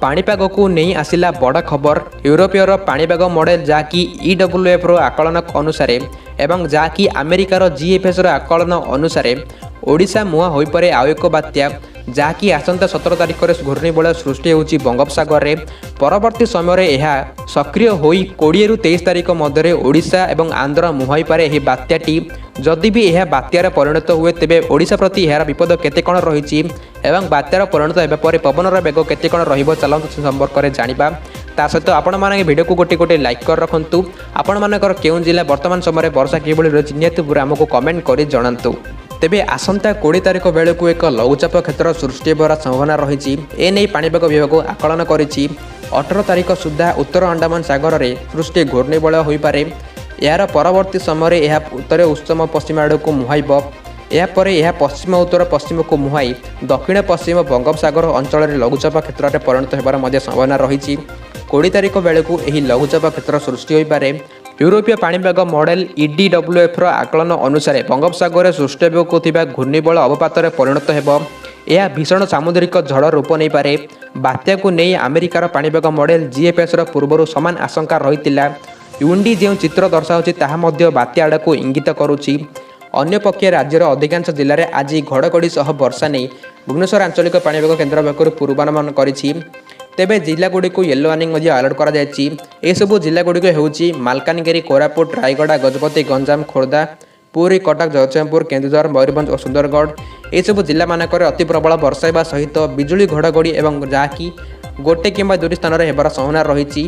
ପାଣିପାଗକୁ ନେଇ ଆସିଲା ବଡ଼ ଖବର। ୟୁରୋପୀୟର ପାଣିପାଗ ମଡେଲ, ଯାହାକି ଇଡବ୍ଲ୍ୟୁଏଫ୍ର ଆକଳନ ଅନୁସାରେ ଏବଂ ଯାହାକି ଆମେରିକାର ଜିଏଫ୍ଏସ୍ର ଆକଳନ ଅନୁସାରେ, ଓଡ଼ିଶା ମୁହାଁ ହୋଇପାରେ ଆଉ ଏକ ବାତ୍ୟା, ଯାହାକି ଆସନ୍ତା 17 ତାରିଖରେ ଘୂର୍ଣ୍ଣିବଳୟ ସୃଷ୍ଟି ହେଉଛି ବଙ୍ଗୋପସାଗରରେ। ପରବର୍ତ୍ତୀ ସମୟରେ ଏହା ସକ୍ରିୟ ହୋଇ 20ରୁ 23 ତାରିଖ ମଧ୍ୟରେ ଓଡ଼ିଶା ଏବଂ ଆନ୍ଧ୍ର ମୁହାଁଇପାରେ ଏହି ବାତ୍ୟାଟି। ଯଦି ବି ଏହା ବାତ୍ୟାରେ ପରିଣତ ହୁଏ, ତେବେ ଓଡ଼ିଶା ପ୍ରତି ଏହାର ବିପଦ କେତେ କ'ଣ ରହିଛି ଏବଂ ବାତ୍ୟାର ପରିଣତ ହେବା ପରେ ପବନର ବେଗ କେତେ କ'ଣ ରହିବ, ଚାଲନ୍ତୁ ସେ ସମ୍ପର୍କରେ ଜାଣିବା। ତା ସହିତ ଆପଣମାନେ ଭିଡ଼ିଓକୁ ଗୋଟେ ଗୋଟେ ଲାଇକ୍ କରି ରଖନ୍ତୁ। ଆପଣମାନଙ୍କର କେଉଁ ଜିଲ୍ଲା ବର୍ତ୍ତମାନ ସମୟରେ ବର୍ଷା କିଭଳି ରହିଛି, ନିହାତି ଭାବରେ ଆମକୁ କମେଣ୍ଟ କରି ଜଣାନ୍ତୁ। ତେବେ ଆସନ୍ତା 20 ତାରିଖ ବେଳକୁ ଏକ ଲଘୁଚାପ କ୍ଷେତ୍ର ସୃଷ୍ଟି ହେବାର ସମ୍ଭାବନା ରହିଛି। ଏନେଇ ପାଣିପାଗ ବିଭାଗ ଆକଳନ କରିଛି। 18 ତାରିଖ ସୁଦ୍ଧା ଉତ୍ତର ଆଣ୍ଡାମାନ ସାଗରରେ ସୃଷ୍ଟି ଘୂର୍ଣ୍ଣିବଳୟ ହୋଇପାରେ। ଏହାର ପରବର୍ତ୍ତୀ ସମୟରେ ଏହା ଉତ୍ତର ଉତ୍ତମ ପଶ୍ଚିମ ଆଡ଼କୁ ମୁହାଁଇବ। ଏହାପରେ ଏହା ପଶ୍ଚିମ ଉତ୍ତର ପଶ୍ଚିମକୁ ମୁହାଁଇ ଦକ୍ଷିଣ ପଶ୍ଚିମ ବଙ୍ଗୋପସାଗର ଅଞ୍ଚଳରେ ଲଘୁଚାପ କ୍ଷେତ୍ରରେ ପରିଣତ ହେବାର ମଧ୍ୟ ସମ୍ଭାବନା ରହିଛି। 20 ତାରିଖ ବେଳକୁ ଏହି ଲଘୁଚାପ କ୍ଷେତ୍ର ସୃଷ୍ଟି ହୋଇପାରେ। ୟୁରୋପୀୟ ପାଣିପାଗ ମଡେଲ ଇଡିଡବ୍ଲ୍ୟୁଏଫ୍ର ଆକଳନ ଅନୁସାରେ ବଙ୍ଗୋପସାଗରରେ ସୃଷ୍ଟି ହେବାକୁ ଥିବା ଘୂର୍ଣ୍ଣିବଳୟ ଅବପାତରେ ପରିଣତ ହେବ। ଏହା ଭୀଷଣ ସାମୁଦ୍ରିକ ଝଡ଼ ରୂପ ନେଇପାରେ। ବାତ୍ୟାକୁ ନେଇ ଆମେରିକାର ପାଣିପାଗ ମଡେଲ ଜିଏଫ୍ଏସ୍ର ପୂର୍ବରୁ ସମାନ ଆଶଙ୍କା ରହିଥିଲା। ୱିଣ୍ଡି ଯେଉଁ ଚିତ୍ର ଦର୍ଶାଉଛି, ତାହା ମଧ୍ୟ ବାତ୍ୟା ଆଡ଼କୁ ଇଙ୍ଗିତ କରୁଛି। ଅନ୍ୟପକ୍ଷେ ରାଜ୍ୟର ଅଧିକାଂଶ ଜିଲ୍ଲାରେ ଆଜି ଘଡ଼ଘଡ଼ି ସହ ବର୍ଷା ନେଇ ଭୁବନେଶ୍ୱର ଆଞ୍ଚଳିକ ପାଣିପାଗ କେନ୍ଦ୍ର ପକ୍ଷରୁ ପୂର୍ବାନୁମାନ କରିଛି। ତେବେ ଜିଲ୍ଲାଗୁଡ଼ିକୁ ୟେଲୋ ୱାର୍ଣ୍ଣିଂ ମଧ୍ୟ ଆଲର୍ଟ କରାଯାଇଛି। ଏସବୁ ଜିଲ୍ଲାଗୁଡ଼ିକ ହେଉଛି ମାଲକାନଗିରି, କୋରାପୁଟ, ରାୟଗଡ଼ା, ଗଜପତି, ଗଞ୍ଜାମ, ଖୋର୍ଦ୍ଧା, ପୁରୀ, କଟକ, ଜଗତସିଂହପୁର, କେନ୍ଦୁଝର, ମୟୂରଭଞ୍ଜ ଓ ସୁନ୍ଦରଗଡ଼। ଏସବୁ ଜିଲ୍ଲାମାନଙ୍କରେ ଅତି ପ୍ରବଳ ବର୍ଷା ହେବା ସହିତ ବିଜୁଳି, ଘଡ଼ଘଡ଼ି ଏବଂ ଯାହାକି ଗୋଟେ କିମ୍ବା ଦୁଇଟି ସ୍ଥାନରେ ହେବାର ସମ୍ଭାବନା ରହିଛି।